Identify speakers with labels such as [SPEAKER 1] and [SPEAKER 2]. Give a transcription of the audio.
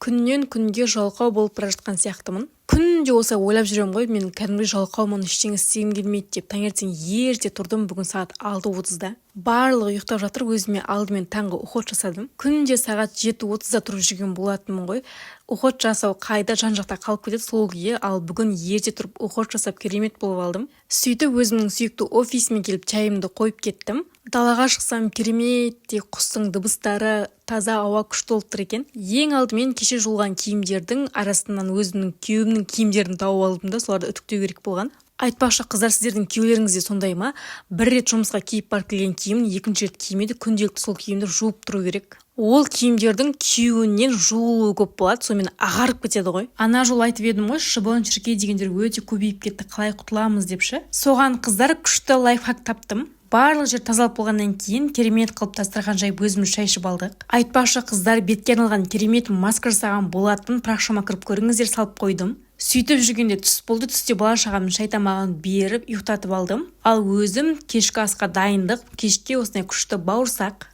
[SPEAKER 1] Күннен күнге жалқау болып бара жатқан сияқтымын. Күнде осылай ойлап жүремін ғой, мен кәдімгідей жалқаумын, ештеңе істегім келмейді деп. Таңертең ерте тұрдым, бүгін сағат 6:30-да. Барлығы ұйықтап жатыр, өзіме алдымен таңғы уход жасадым. Күнде сағат 7:30-да тұрып жүрген болатынмын ғой. Уход жасау қайда, жан жақта қалып кетеді сол күйі. Ал бүгін ерте тұрып, уход жасап, керемет болып алдым. Сөйтіп, өзімнің сүйікті офисіме келіп, чайымды қойып кеттім. Далаға шықсам, кереметтей құстың дыбыстары, таза ауа күшті болып тұр екен. Ең алдымен кеше жуылған киімдердің арасынан өзімнің күйеуімнің киімдерін тауып алдым да, соларды үтіктеу керек болған. Айтпақшы, қыздар, сіздердің күйеулеріңіз де сондай ма? Бір рет жұмысқа киіп барып келген киімін екінші рет кимейді, күнделікті сол киімді жуып тұру керек. Ол киімдердің киюінен жуылуы көп болады, сонымен ағарып кетеді ғой. Ана жолы айтып едім ғой, шыбын шіркей дегендер өте көбейіп кетті, қалай құтыламыз деп ше. Соған, қыздар, күшті лайфхак таптым. Барлық жер тазалап болғаннан кейін, керемет қылып дастархан жайып, өзіміз шай ішіп алдық. Айтпақшы, қыздар, бетке арналған керемет маска жасаған болатын, парақшама кіріп көріңіздер, салып қойдым. Сөйтіп жүргенде түс болды. Түсте бала шағамның шай тамағын беріп, ұйықтатып алдым. Ал өзім кешкі асқа дайындық. Кешке осындай күшті бауырсақ.